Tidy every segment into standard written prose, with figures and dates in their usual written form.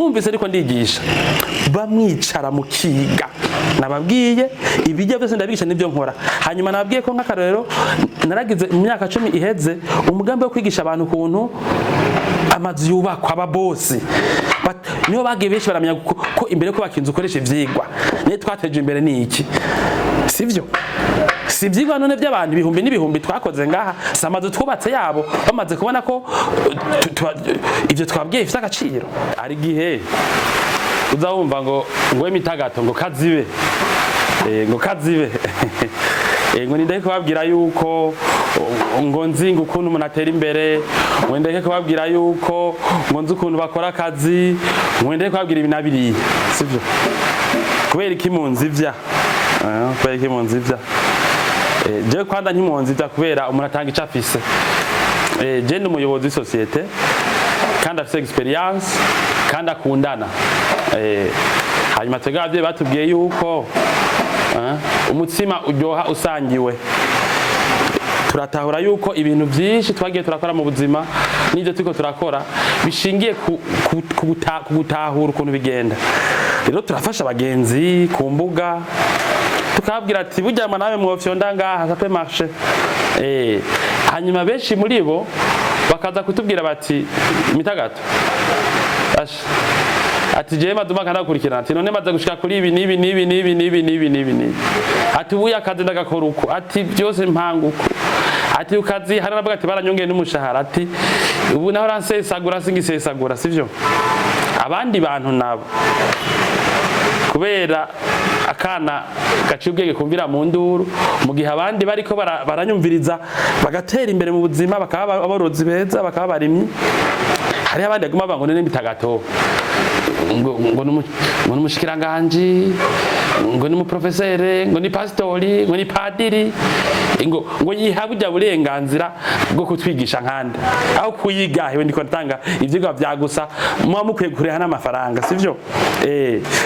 Mwumvise ariko ndigisha, bamwicara mukiga. Nababwiye ibijya byose ndabigisha, nibyo nkora. Hanyuma nababwiye ko nk'akarorero naragize mu myaka 10 iheze umugambi wo kwigisha abantu ukuntu amazu yubakwa. Ababosi niho bagiye benshi baramenya ko imbere yo kubaka inzu ukoresha ivyigwa. Niyo twateje imbere ni iki? Sivyo? Si ivyigwa none by'abantu ibihumbi n'ibihumbi twakoze ngaha? Si amazu twubatse yabo bamaze kubona ko ivyo twabwiye bifite agaciro? Hari igihe uza wumva ngo Mitagato ngo kazibe, ngo kazibe, ngo nindeke kubabwira yuko ngo nzi ngo ukuntu umuntu atera imbere, ngo ndeke kubabwira yuko ngo nzi ukuntu bakora akazi, ngo ndeke kubabwira ibi na biriya. Sivyo? Kubera iki munzivya? Kubera iki munzivya? Jewe kwanza ntimunzivya, kubera umuntu atanga ico afise. Je ndi umuyobozi w'isosiyete kandi afise expérience kandi akundana. Hanyuma twebwe abavyeyi batubwiye yuko umutsima uryoha usangiwe. Turatahura yuko ibintu byinshi twagiye turakora mu buzima n'ibyo turiko turakora bishingiye ku gutahura ukuntu bigenda. Rero turafasha abagenzi ku mbuga, tukababwira ati: "Burya nawe mwofyonda ngaha, ça peut marcher." Hanyuma benshi muri bo bakaza kutubwira bati: "Mitagato asha," ati, "jewe maze umwaka ndakurikirana," ati, "none maze gushika kuri ibi n'ibi n'ibi n'ibi n'ibi n'ibi n'ibi n'ibi," ati, "ubuye akazi ndagakora uko," ati, "byose mpanga uko," ati, "ukazi hari navuga," ati, "baranyongeye n'umushahara," ati, "ubu naho ransesagura singisesagura." Sivyo? Abandi bantu nabo, kubera akana gaciye ubwenge kumvira mu nduru, mu gihe abandi bariko baranyumviriza bagatera imbere mu buzima, bakaba aborozi beza, bakaba abarimyi, hariho abandi baguma bavuga ngo none Mitagato ngo n'umushikiranganji, ngo ni umuprofesere, ngo ni pasitori, ngo ni padiri, ngo yiha burya burenganzira bwo kutwigisha nkande aho kuyiga. Hewe ndiko natanga ivyigwa vya gusa, muba mukwiye kuriha n'amafaranga, sivyo?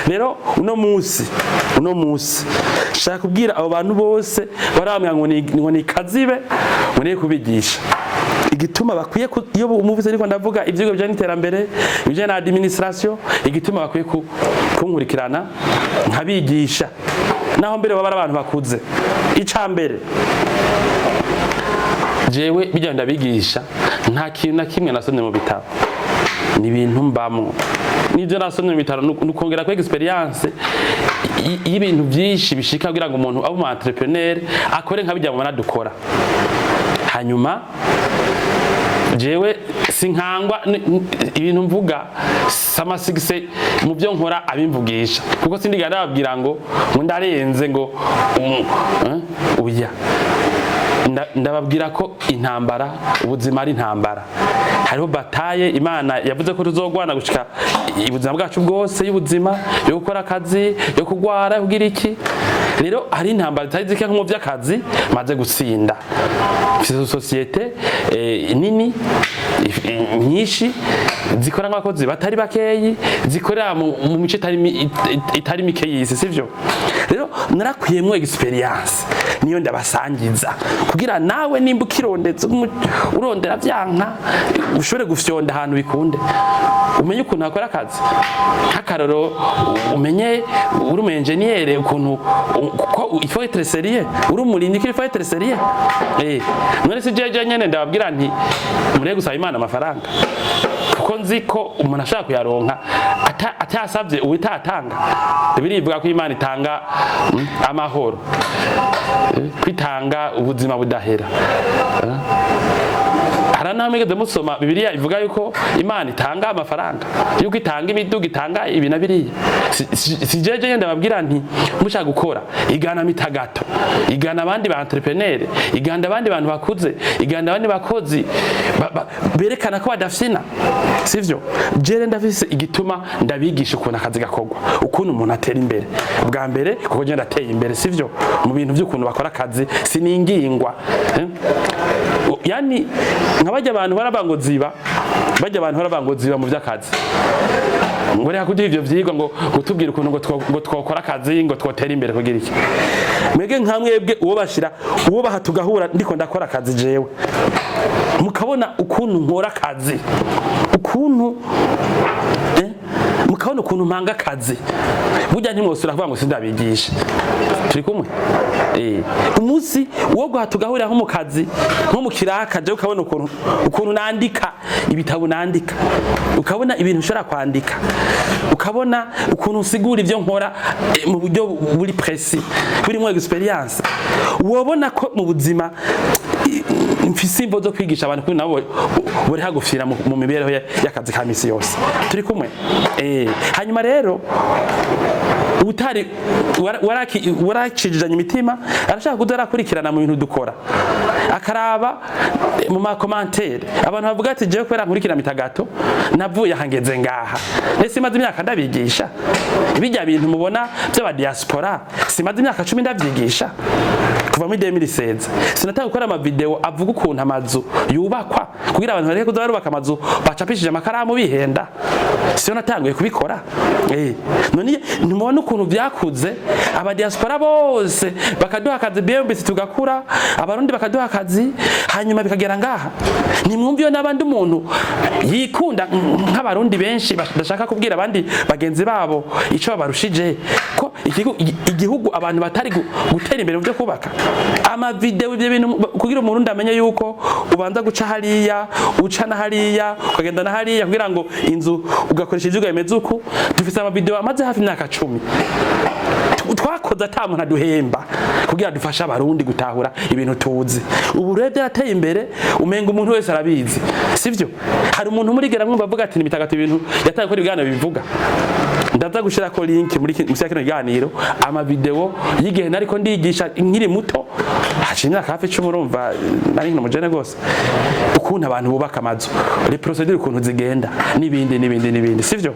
Rero uno musi shaka kubwira abo bantu bose barambwira ngo ni kazibe, ngo niye kubigisha, igituma bakwiye iyo umuvuze ariko ndavuga ivyigwa bijanye n'iterambere, ibijanye na administration, igituma bakwiye kunkurikirana nkabigisha, naho mbere baba ari abantu bakuze. Ica mbere, jewe bijya ndabigisha, nta kintu na kimwe nasomye mu bitabo, ni ibintu mbamwo. N'ibyo nasomye mu bitaro ni ukongera ko expérience y'ibintu byinshi bishika kugira ngo umuntu abe umu entrepreneur, akore nka bijya mubona dukora. Hanyuma jewe sinkangwa ibintu mvuga samasigise mu byo nkora abimvugisha, kuko sindiga ndababwira ngo ndarenze ngo oya. Ndababwira ko intambara, ubuzima ari intambara. Hariho bataye Imana yavuze ko tuzogwana gushika ubuzima bwacu bwose, y'ubuzima, yo gukora akazi, yo kugwara, yo kugira iki. Rero hari intambara zitari zike nko mu by'akazi maze gutsinda. Mfise sosiyete nini nyinshi zikora nk'abakozi batari bakeyi, zikorera mu mice itari mike y'isi, sivyo? Rero narakuyemwo expérience, niyo ndabasangiza kugira nawe nimba ukirondetse, urondera vyanka, ushobore gufyonda ahantu bikunde, umenye ukuntu hakora akazi. Nk'akaroro, umenye uri umu engineer ukuntu ko il faut être sérieux, uri umurimyi ko il faut être sérieux. None si jeje nyene ndababwira nti mureke gusaba Imana amafaranga, kuko nzi ko umuntu ashaka kuyaronka atayasabye uwitatanga. Bibiliya ivuga ko Imana itanga amahoro, kwitanga ubuzima budahera. Hari naho mwigeze musoma Bibiliya ivuga yuko Imana itanga amafaranga, yuko itanga imiduga, itanga ibi na biriya? Si jeje nyene ndababwira nti mushaka gukora, igana Mitagato, igana abandi ba entrepreneur, igana abandi bantu bakuze, igana abandi bakozi berekana ko badafyina, sivyo? Jere ndafise igituma ndabigisha ukuntu akazi gakorwa, ukuntu umuntu atera imbere. Bwa mbere kuko je ndateye imbere, sivyo? Mu bintu by'ukuntu bakora akazi siningingwa, eh? Yani nka bajya abantu baraba ngo ziba, bajya abantu baraba ngo ziba mu by'akazi, ngo reka kuduha ivyo vyigwa, ngo gutubwira ukuntu ngo twokora akazi, ngo twotera imbere kugira iki. Mwebwe nka mwebwe, uwo bashira uwo baha tugahura ndiko ndakora akazi jewe, mukabona ukuntu nkora akazi, ukuntu. Ukabona ukuntu mpanga akazi, burya ntimwosubira kuvuga ngo sindabigisha. Turi kumwe. Umunsi wo guha tugahurira nko mu kazi, nko mu kiraka, je ukabona ukuntu nandika ibitabo nandika, ukabona ibintu ushobora kwandika, ukabona ukuntu usigura ibyo nkora mu buryo buri précis, burimo expérience, wobona ko mu buzima mfise imvo zo kwigisha abantu, kuri nabo buri hagufira mu mibereho y'akazi ka misi yose. Turi kumwe. Hanyuma rero utari waracijijanye imitima arashaka kuza arakurikirana mu bintu dukora, akaraba mu ma commentaires abantu bavuga ati: "Jewe kubera nkurikira Mitagato navuye aha ngeze ngaha." Ese maze imyaka ndabigisha bijya bintu mubona by'aba diaspora? Simaze imyaka 10 ndavyigisha kuva muri 2016? Sinatanga gukora ama vidéo avuga ukuntu amazu yubakwa kugira abantu bareke kuza barubaka amazu bacapishije amakaramu bihenda? Siyo natanguye kubikora? None ntimubona ukuntu byakuze, aba diaspora bose bakaduha akazi, BMBC tugakura, Abarundi bakaduha akazi, hanyuma bikagera ngaha? Nimwumva iyo n'abandi umuntu yikunda nk'Abarundi benshi badashaka kubwira abandi bagenzi babo ico babarushije, ko igihugu abantu batari gutera imbere mu byo kubaka, ama vidéo, ibyo bintu kugira Umurundi amenye yuko ubanza guca hariya, uca na hariya, ukagenda na hariya kugira ngo inzu ugakoresha ivyigwa bimeze uku. Dufise ama vidéo amaze hafi imyaka 10 twakoze ata muntu aduhemba kugira dufashe Abarundi gutahura ibintu tuzi. Ubu rero byarateye imbere, umenga umuntu wese arabizi, sivyo? Hari umuntu murigera mwumva avuga ati: "Nimitagato ibintu yataye gukora ibiganiro bivuga"? Ndaza gushirako link muri musi ya kino kiganiro, ama vidéo y'igihe nariko ndigisha nkiri muto, haciye imyaka hafi 10, urumva nari nkiri umujene gose, ukuntu abantu bubaka amazu, les procédures ukuntu zigenda, n'ibindi n'ibindi n'ibindi, sivyo?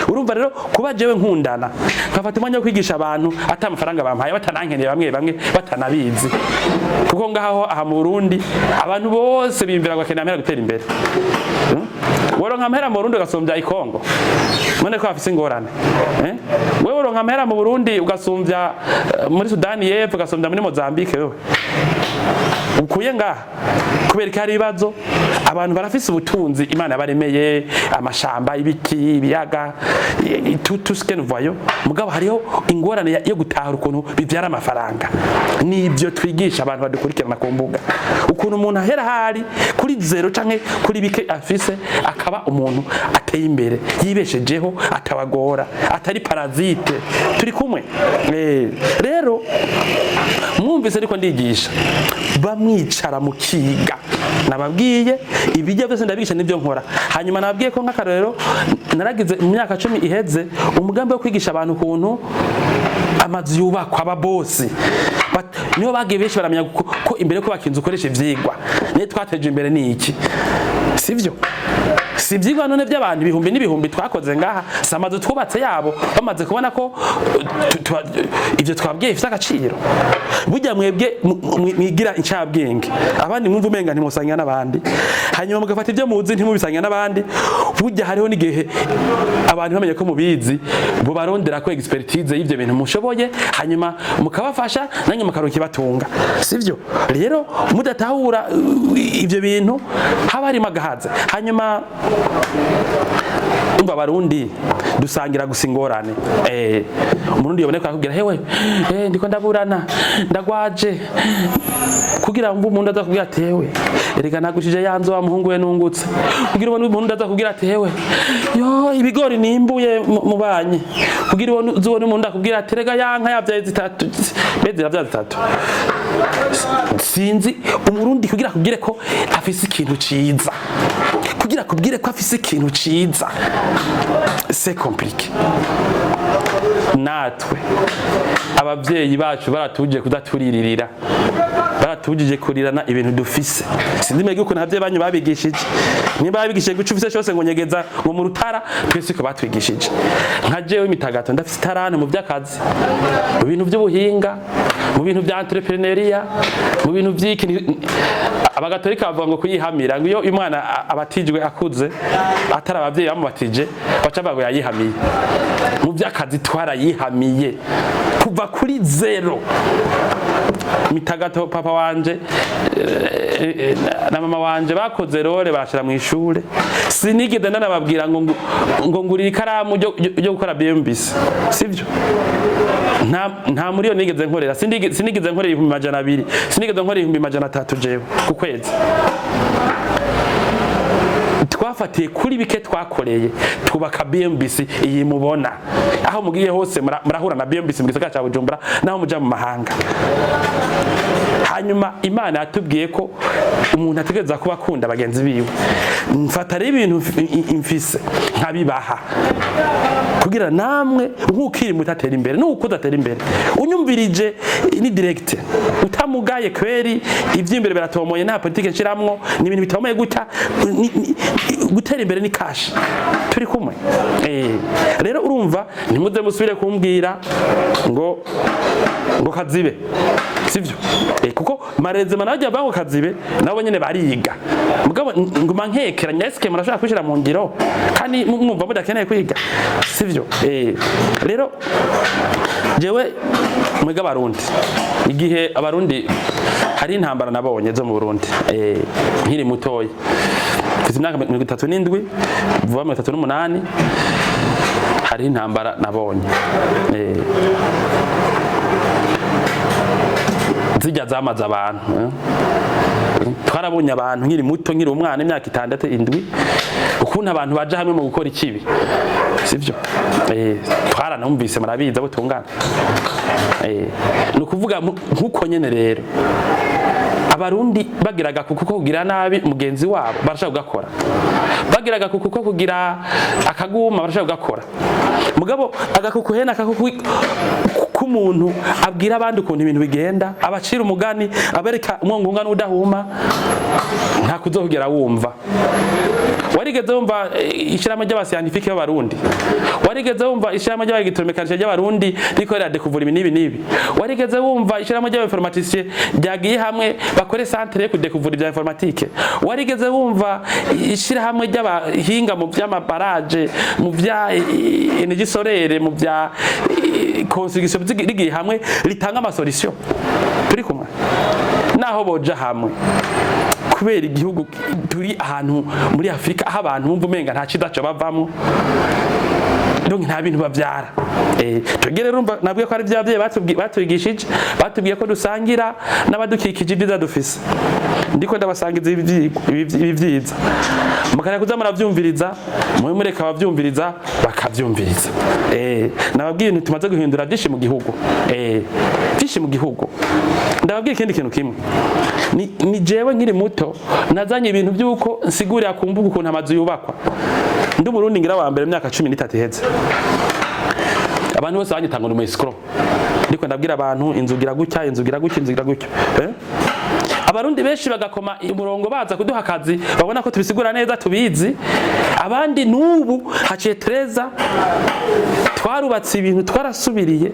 Urumva rero kuba jewe nkundana nkafata umwanya wo kwigisha abantu ata amafaranga bampaye, batanankeneye, bamwe bamwe batanabizi, kuko ngaho aha mu Burundi abantu bose biyumvira ngo bakeneye amahera gutera imbere. Woronka amahera mu Burundi ugasumbya i Kongo, none ko bafise ingorane, eh? Wewe woronka amahera mu Burundi ugasumbya muri Sudani y'Epfo, ugasumbya muri Mozambique, wewe ukuye ngaha, kubera ko hari ibibazo. Abantu barafise ubutunzi Imana yabaremeye, amashamba, ibiti, ibiyaga, tout ce que nous voyons, mugabo hariho ingorane yo gutahura ukuntu bivyara amafaranga. Nibyo twigisha abantu badukurikirana ku mbuga, ukuntu umuntu ahera hari kuri zéro canke kuri bike afise, akaba umuntu ateye imbere, yibeshejeho, atabagora, atari parasite. Turi kumwe. Rero mwumvise ariko ndigisha, bamwicara mukiga. Nababwiye ibijya byose ndabigisha nibyo nkora. Hanyuma nababwiye ko nk'akarorero naragize mu myaka 10 iheze umugambi wo kwigisha abantu ukuntu amazu yubakwa. Ababosi niho bagiye benshi baramenya ko imbere yo kubaka inzu ukoresha ivyigwa. Niyo twateje imbere ni iki? Sivyo? Si ivyigwa none by'abantu ibihumbi n'ibihumbi twakoze ngaha? Si amazu twubatse yabo bamaze kubona ko ivyo twabwiye bifite agaciro? Burya mwebwe mwigira incabwenge, abandi mwumva umenga ntimusangira n'abandi, hanyuma mugafata ibyo muzi ntimubisangira n'abandi. Burya hariho n'igihe abantu bamenye ko mubizi, bo barondera ko expertise y'ivyo bintu mushoboye, hanyuma mukabafasha, nanyu mukaronka ibatunga, sivyo? Rero mudatahura ivyo bintu haba harimo agahaze. Hanyuma umva, Abarundi dusangira gusa ingorane. Umurundi yoboneka akubwira: "Hewe, ndiko ndaburana, ndagwaje." Kugira ngo umuntu aza kubwira ati: "Hewe, erega nagushije ya nzu wa muhungu we nungutse." Kugira ubone umuntu aza kubwira ati: "Hewe, yo ibigori nimbuye mu banyi." Kugira ubone uzubone umuntu akubwira ati: "Rega ya nka yavyaye zitatu, mbe ziravyaye zitatu, sinzi." Umurundi kugira akubwire ko afise ikintu ciza, kugira akubwire ko afise ikintu ciza, c'est compliqué. Natwe abavyeyi bacu baratuje kudaturirira, baratujije kurirana ibintu dufise. Sinzi mwebwe ukuntu abavyeyi banyu babigishije, niba babigishije guca ufise cyose ngo nyegeza ngo mu rutara. Twese ko batwigishije. Nka jewe Mitagato ndafise itarane mu by'akazi, mu bintu by'ubuhinga, mu bintu bya entrepreneuriat, mu bintu vy'iki. Abagatolika bavuga ngo kuyihamira, ngo iyo umwana abatijwe akuze atari abavyeyi bamubatije, baca bavuga ngo yayihamiye. Mu by'akazi twarayihamiye. Kuva kuri zéro. Mitagato papa wanje na mama wanje bakoze rore bashira mu ishure, sinigeze ndanababwira ngo ngurira ikaramu ryo gukora BMBC, sivyo? Nta muri yo nigeze nkorera. Sinigeze nkorera 200,000, sinigeze nkorera 300,000 jewe ku kwezi. Twafatiye kuri bike twakoreye, twubaka BMBC iyi mubona. Aho mugiye hose murahura na BMBC mu gisagara ca Bujumbura, naho muja mu mahanga. Hanyuma Imana yatubwiye ko umuntu ategereza kuba akunda bagenzi biwe. Mfata rero ibintu mfise nkabibaha kugira namwe nk'ukiri muto atera imbere, nuko udatera imbere unyumvirije ni direct, utamugaye kweri. Ivy'imbere biratomoye, nta politike nshiramwo, ni ibintu bitomoye gutya. Gutera imbere ni cash. Turi kumwe. Rero urumva, ntimuze musubire kumbwira ngo kazibe, sivyo? Kuko marezema nawe avuga ngo kazibe, nabo nyene bariga. Mugabo nguma nkekeranya: eske murashobora kwishira mu ngiro kandi mwumva mudakeneye kwiga, sivyo? Rero jewe mwega Abarundi, igihe Abarundi hari intambara nabonye zo mu Burundi, nkiri mutoya, mfite imyaka 37, vuba 38, hari intambara nabonye, zijya zamaze abantu. Twarabonye abantu nkiri muto, nkiri umwana, imyaka 6, 7, ukuntu abantu baja hamwe mu gukora ikibi, sivyo? Twaranumvise, murabizi abo tungana. Ni ukuvuga nk'uko nyene rero Abarundi bagiraga kuko kugira nabi mugenzi wabo barashaka kugakora, bagiraga kuko kugira akaguma barashaka kugakora. Mugabo agakuku hena akakuku k'umuntu abwira abandi ukuntu ibintu bigenda, abacira umugani, abereka umwongo n'udahuma, nta kuzohugera wumva. Warigeze wumva ishyirahamwe ry'aba scientifiques b'Abarundi? Warigeze wumva ishyirahamwe ry'aba électromécaniciens ry'Abarundi rikorera découvrir ibi n'ibi n'ibi? Warigeze wumva ishyirahamwe ry'aba informaticiens ryagiye hamwe bakore centre yo kudécouvrir ibya informatique? Warigeze wumva ishyirahamwe ry'abahinga mu by'ama barrages, mu bya énergie solaire, mu bya construction rigiye hamwe ritanga ama solutions? Turi kumwe? Naho boja hamwe, kubera igihugu turi ahantu muri Afurika aho abantu bumva umenga nta ciza bavamwo, donc nta bintu bavyara. Twebwe rero urumva nabwiye ko ari vya vyeyi batwigishije, batubwiye ko dusangira n'abadukikije ibyiza dufise. Ndiko ndabasangiza ibi vyigwa, ibi vyiza, mukareka kuza muravyumviriza, mube mureka abavyumviriza bakavyumviriza. Nababwiye ibintu tumaze guhindura byinshi mu gihugu, byinshi mu gihugu. Ndababwiye ikindi kintu kimwe: ni jewe nkiri muto nazanye ibintu by'uko nsigurira ku mbuga ukuntu amazu yubakwa. Ndi Umurundi ngira wa mbere, imyaka 13 iheze, abantu bose banyita ngo ni umu escroc. Ndiko ndabwira abantu inzu gira gutya, inzu gira gutya, inzu gira gutya. Abarundi benshi bagakoma umurongo baza kuduha akazi, babona ko tubisigura neza, tubizi. Abandi n'ubu haciye treza, twarubatse ibintu, twarasubiriye,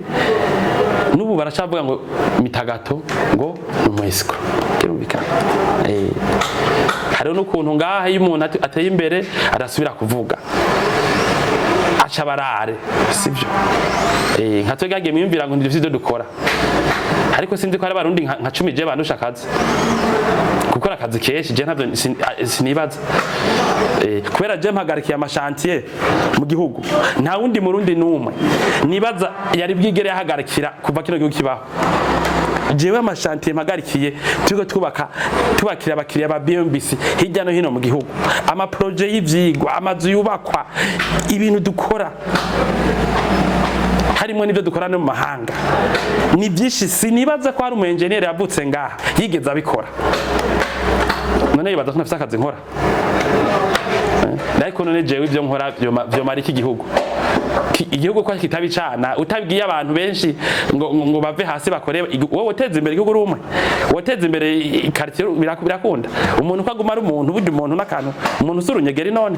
n'ubu baracavuga ngo Mitagato ngo ni umu escroc. Kirumvikana. Hariho n'ukuntu ngaha iyo umuntu ateye imbere adasubira kuvuga, aca barare, sivyo? Nka twebwe hagiye mwiyumvira ngo ndivyo dukora, ariko sinzi ko hari Abarundi nka 10 je bandusha akazi, gukora akazi kenshi. Je ntavyo sinibaza. Kubera je mpagarikiye ama chantiers mu gihugu, nta wundi Murundi n'umwe nibaza yari bwigere yahagarikira kuva kino gihugu kibaho. Jewe ama chantiers mpagarikiye, turiko twubaka, tubakira abakiriya ba BMBC hirya no hino mu gihugu, ama projets y'ivyigwa, amazu yubakwa, ibintu dukora harimo n'ibyo dukora no mu mahanga ni byinshi. Sinibaza ko hari umu engineer yavutse ngaha yigeze abikora. None yibaza ko ntafise akazi nkora? Ariko none jewe ibyo nkora vyomara iki gihugu? Igihugu ko kitabicana, utabwiye abantu benshi ngo bave hasi bakore, wowe uteza imbere igihugu uri umwe, woteza imbere quartier, birakunda? Umuntu ko aguma ari umuntu, burya umuntu n'akantu, umuntu si urunyegeri. None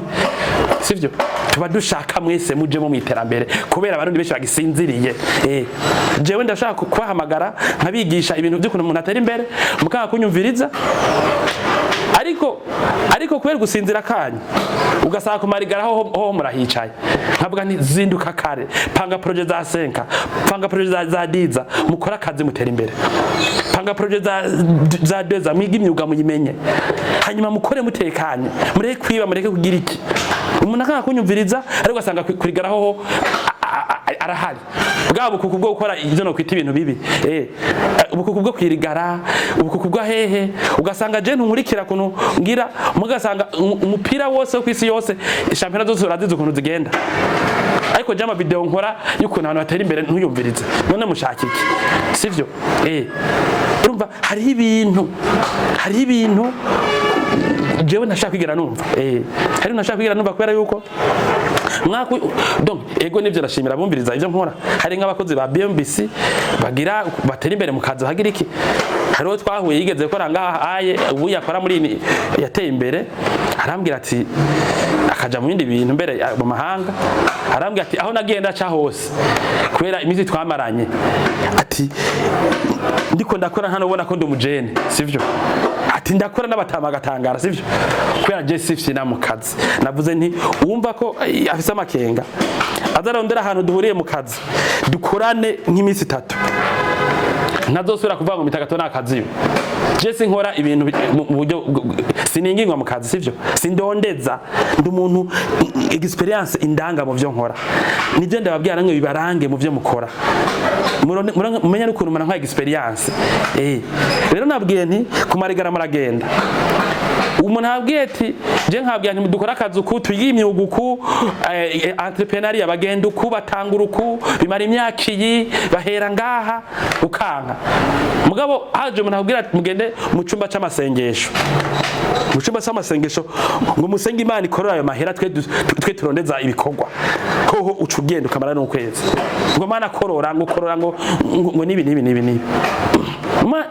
sivyo? Tuba dushaka mwese muje mu iterambere, kubera Abarundi benshi bagisinziriye. Jewe ndashaka kubahamagara nkabigisha ibintu by'ukuntu umuntu atera imbere, mukanga kunyumviriza. Ariko Ariko kubera gusinzira kanyu, ugasanga kumarigara ho murahicaye. Nkavuga nti zinduka kare, panga projet za 5, panga projet za 10, mukora akazi, mutera imbere. Panga projet za 2, mwiga imyuga muyimenye, hanyuma mukore mutekanye, mureke kwiba, mureke kugira iki. Umuntu akanga kunyumviriza, ariko asanga kurigara ho arahari bwa bukuku bwo gukora ibyo no kwita ibintu bibi, ubukuku bwo kwirigara, ubukuku bwa hehe. Ugasanga je ntunkurikira kuntu ngira, mugasanga umupira wose wo kwisi yose, shampiyona zose urazizi ukuntu zigenda, ariko je ama video nkora y'ukuntu abantu batera imbere ntuyumvirize. None mushaka iki? Sivyo? Urumva hariho ibintu jewe ntashaka kwigera numva, hari ntashaka kwigera numva kubera yuko mwaka. Donc ego nivyo, ndashimira bumviriza ivyo nkora. Hari nk'abakozi ba BMBC bagira batera imbere mu kazi, bagira iki. Hariho twahuye yigeze gukora ngaha aye, ubu yakora muri yateye imbere, arambwira ati akaja mu bindi bintu mbere mu mahanga. Arambwira ati aho nagiye ndaca hose kubera iminsi twamaranye, ati ndiko ndakora hano ubona ko ndi umujene, sivyo? Ati ndakora n'abatama agatangara, sivyo? Kubera je sifyina mu kazi. Navuze nti wumva ko afise amakenga, azarondera ahantu duhuriye mu kazi, dukorane nk'iminsi 3, ntazosubira kuvuga ngo Mitagato nakazi. Je sinkora ibintu mu buryo siningingwa mu kazi, sivyo? Sindondeza, ndi umuntu experience indanga mu byo nkora. Nivyo ndababwira namwe bibarange mu byo mukora. Mumenye n'ukuntu umuntu nka experience. Rero nabwiye nti kumarigara muragenda, umuntu abwiye ati je nkabwiye nti dukora akazi uku, twiga imyuga uku, entrepreneuriat bagenda uku, batangura uku, bimara imyaka iyi, bahera ngaha, ukanka. Mugabo haje umuntu akubwira ati mugende mu cumba c'amasengesho, mu cumba c'amasengesho ngo musenge Imana ikorera ayo mahera, twe turondeza ibikorwa. Hoho uca ugenda ukamara n'ukwezi ngo Mana korora, ngo korora, ngo nibi nibi nibi nibi.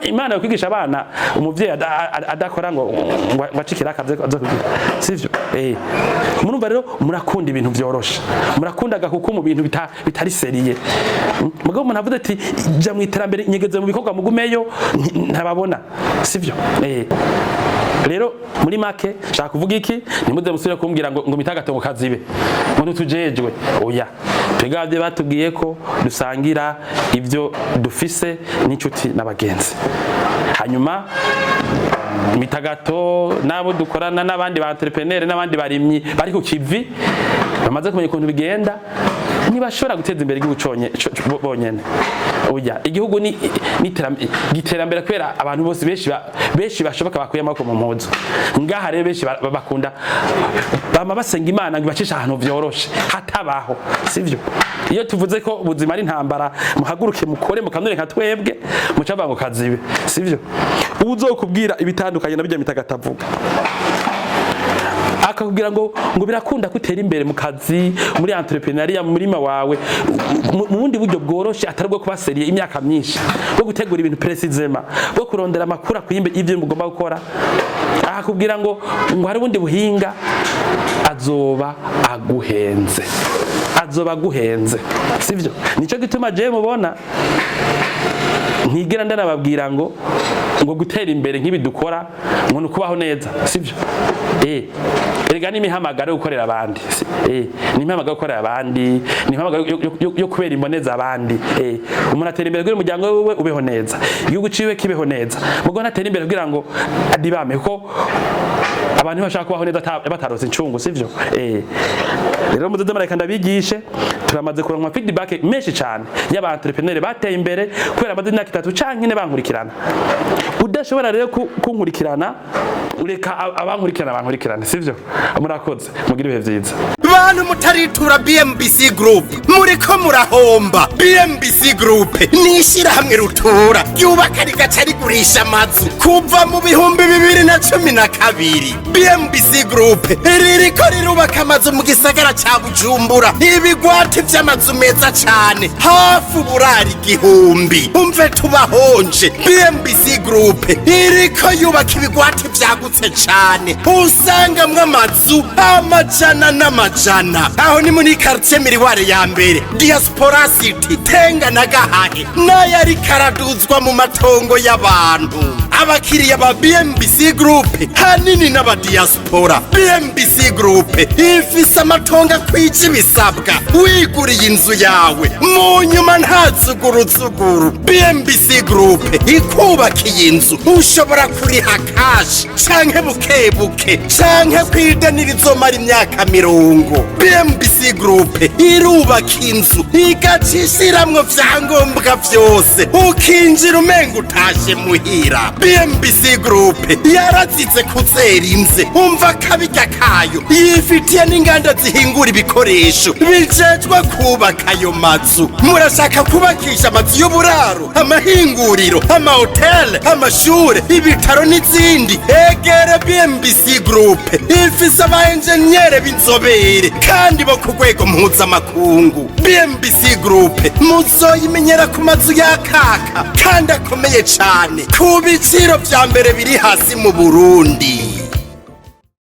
Imana yo kwigisha abana, umuvyeyi adakora ngo acikire akazi aza kugira, sivyo? Murumva rero murakunda ibintu vyoroshe, murakunda agakuku mu bintu bitari sérieux. Mugabo umuntu avuze ati ja mu iterambere, nyegeze mu bikorwa, mugumeyo, ntababona, sivyo? Rero muri make shaka kuvuga iki? Ntimuze musubire kumbwira ngo Mitagato ngo kazibe, ngo ntutujejwe. Oya, twebwe batubwiye ko dusangira ibyo dufise n'inshuti n'abagenzi. Hanyuma Mitagato n'abo dukorana n'abandi ba entrepreneur n'abandi barimyi bari ku kivi bamaze kumenya ukuntu bigenda, ntibashobora guteza imbere igihugu bonyene. Oya, igihugu ni giterambere kubera abantu bose benshi benshi bashoboka bakuye amaboko mu mpuzu. Ngaha rero benshi bakunda bama basenga Imana ngo ibacishe ahantu vyoroshe hatabaho, sivyo? Iyo tuvuze ko ubuzima ari intambara, muhaguruke mukore, mukanure nka twebwe, mucavuga ngo kazibe, sivyo? Uzokubwira ibitandukanye na bijya Mitagato avuga, akakubwira ngo birakunda kutera imbere mu kazi, muri entrepreneuriat, mu murima wawe, mu bundi buryo bworoshe atari bwo kuba sérieux imyaka myinshi, bwo gutegura ibintu précisément, bwo kurondera amakuru akwiye y'ibyo mugomba gukora, akakubwira ngo hari ubundi buhinga, azoba aguhenze, azoba aguhenze, sivyo? Nico gituma je mubona ntigera ndanababwira ngo gutera imbere nk'ibi dukora ngo ni ukubaho neza, sivyo? Erega n'imihamagaro yo gukorera abandi, ni imihamagaro yo gukorera abandi, ni imihamagaro yo kubera imboneza abandi. Umuntu atera imbere kugira umuryango wiwe ubeho neza, igihugu ciwe kibeho neza. Mugo ntatera imbere kugira ngo adibame, kuko abantu bashaka kubaho neza batarose incungu, sivyo? Rero muzoze mareka ndabigishe. Turamaze kuronka feedback menshi cyane y'aba entrepreneur bateye imbere kubera amaze imyaka 3 canke 4 bankurikirana. Udashobora rero kunkurikirana, ureka abankurikirana bankurikirane, sivyo? Murakoze, mugire ibihe vyiza. Bantu mutaritura BMBC Group, muriko murahomba. BMBC Group ni ishyirahamwe rutura ryubaka rigaca rigurisha amazu kuva mu 2012. BMBC Group ririko rirubaka amazu mu gisagara ca Bujumbura, ibigwati vy'amazu meza cane, hafi uburari 1000. Umve tubahonje, BMBC Group iriko yubaka ibigwati vyagutse cane, usangamwo amazu amajana n'amajana. Aho ni muri quartier Miriware ya mbere, Diaspora City, Tenga na Gahahe, n'ayariko araduzwa mu matongo y'abantu. Abakiriya ba BMBC Group hanini n'abadiaspora. BMBC Group ifise amatongo akwije ibisabwa. Wiguriye inzu yawe, mu nyuma nta zuguruzuguru. BMBC Group ikubakiye inzu, ushobora kuriha cash canke buke buke, canke kwideni rizomara imyaka 50. BMBC Group irubaka inzu, igaca ishiramwo vyangombwa vyose, ukinjira umenga utashe muhira. BMBC Group yarazize kuzera inze, umva akabirya kayo. Yifitiye n'inganda zihingura ibikoresho bijejwe kubaka ayo mazu. Murashaka kubakisha amazu y'uburaro, amahinguriro, amahoteli, amashure, ibitaro n'izindi? Egere BMBC Group, ifise aba enjeniyere b'inzobere kandi bo ku rwego mpuzamakungu. BMBC Group muzoyimenyera ku mazu yakaka kandi akomeye cane, ku biciro vya mbere biri hasi mu Burundi.